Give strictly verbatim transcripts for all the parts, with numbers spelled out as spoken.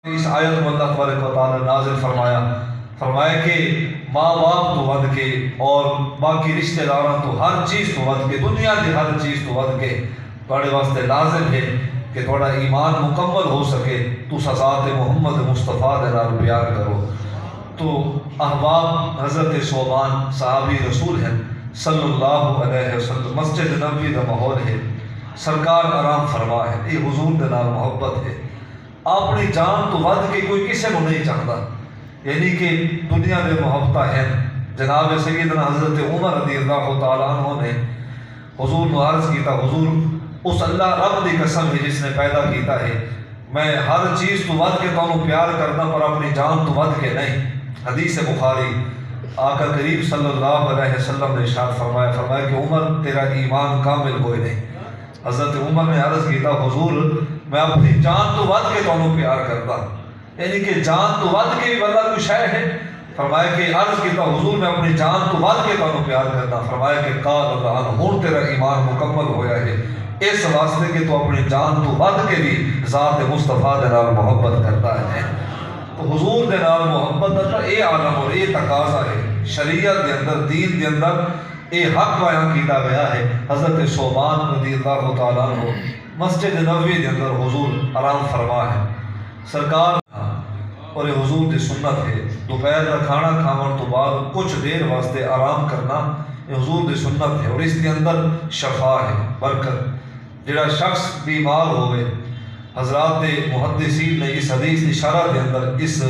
اس آیت کو اللہ تبارک و تعالیٰ نازل فرمایا، فرمایا کہ ماں باپ تو ودھ کے اور باقی رشتہ داراں تو، ہر چیز تو ودھ کے، دنیا دی ہر چیز تو ودھ کے تہاݙے واسطے لازم ہے کہ تہاݙا ایمان مکمل ہو سکے، تساں ذات محمد مصطفیٰ دے نال پیار کرو۔ تو احباب، حضرت ثوبان صحابی رسول ہیں صلی اللہ علیہ وسلم، مسجد نبوی دا ماحول ہے، سرکار آرام فرما ہے، یہ حضور دے نال محبت ہے۔ اپنی جان تو ودھ کے کوئی کسے نوں نہیں چاہندا، یعنی کہ دنیا دے محبتاں ہیں۔ جناب سیدنا حضرت عمر رضی اللہ تعالیٰ عنہ نے حضور نوں عرض کیتا، حضور، اس اللہ رب دی قسم ہے جس نے پیدا کیتا ہے، میں ہر چیز تو ودھ کے تانوں پیار کردا، پر اپنی جان تو ودھ کے نہیں۔ حدیث بخاری، آقا کریم صلی اللہ علیہ وسلم نے ارشاد فرمایا، فرمایا کہ عمر، تیرا ایمان کامل کوئی نہیں۔ حضرت عمر نے عرض کیتا، حضور، میں اپنی جان تو ودھ کے تانوں پیار کردا، یعنی کہ جان تو ودھ کے بھی بندہ کوئی شے ہے؟ فرمایا کہ عرض کیتا، حضور، میں اپنی جان تو ودھ کے تانوں پیار کردا۔ فرمایا کہ قال اللہ عنہ، ہن تیرا ایمان مکمل ہویا ہے، اس واسطے کہ تو اپنی جان تو ودھ کے بھی ذات مصطفیٰ دے نال محبت کردا ہے۔ تو حضور دے نال محبت دا تاں اے عالم اور اے تقاضا ہے، شریعت دے اندر، دین دے اندر اے حق بیان کیتا گیا ہے۔ حضرت ثوبان رضی اللہ تعالیٰ عنہ مسجد نبوی دے اندر حضور آرام فرما ہے۔ سرکار اور یہ حضور دی سنت ہے۔ دوپہر دا کھانا کھاون تو بعد کچھ دیر واسطے آرام کرنا، یہ حضور دی سنت ہے اور اس دے اندر شفا ہے، برکت۔ جڑا شخص بیمار ہووے، حضرات محدثین نے اس حدیث دی شرح دے اندر، اس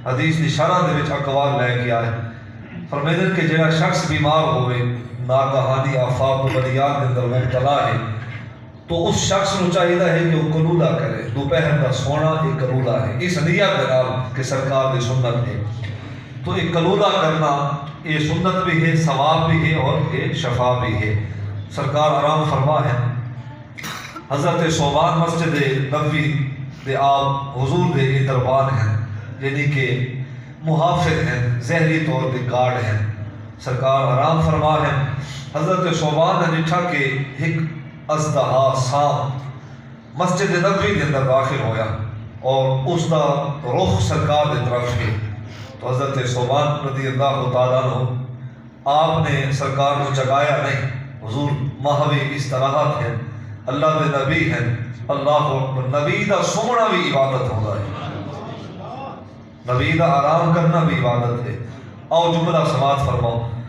حدیث دی شرح دے وچ اقوال لے کے آئے، فرمیندن کہ جڑا شخص بیمار ہووے، ناگہانی آفات و بلیات دے اندر مبتلا ہے، تو اس شخص نوں چاہیدا ہے کہ وہ قلولہ کرے۔ دوپہر دا سونا ایک قلولہ ہے، اس نیت دے نال کہ سرکار دی سنت ہے۔ تو ایک قلولہ کرنا، یہ سنت بھی ہے، ثواب بھی ہے اور یہ شفا بھی ہے۔ سرکار آرام فرما ہے۔ حضرت ثوبان مسجد نبوی دے آپ حضور دے اے دربان ہیں، یعنی کہ محافظ ہیں، ظاہری طور تے گارڈ ہیں۔ سرکار آرام فرما ہیں۔ حضرت ثوبان نے ݙٹھا کہ ہک اژدہا، سانپ، مسجد نبوی دے اندر داخل ہویا اور اس دا رخ سرکار دی طرف ہے۔ تو حضرت ثوبان رضی اللہ تعالیٰ عنہ آپ نے سرکار نوں جگایا نہیں۔ حضور محو استراحت ہیں، اللہ دے نبی ہیں۔ اللہ اکبر۔ نبی دا سمنا بھی عبادت ہوندا ہے، نبی دا آرام کرنا بھی عبادت ہے۔ آؤ جملہ سماعت فرماؤ۔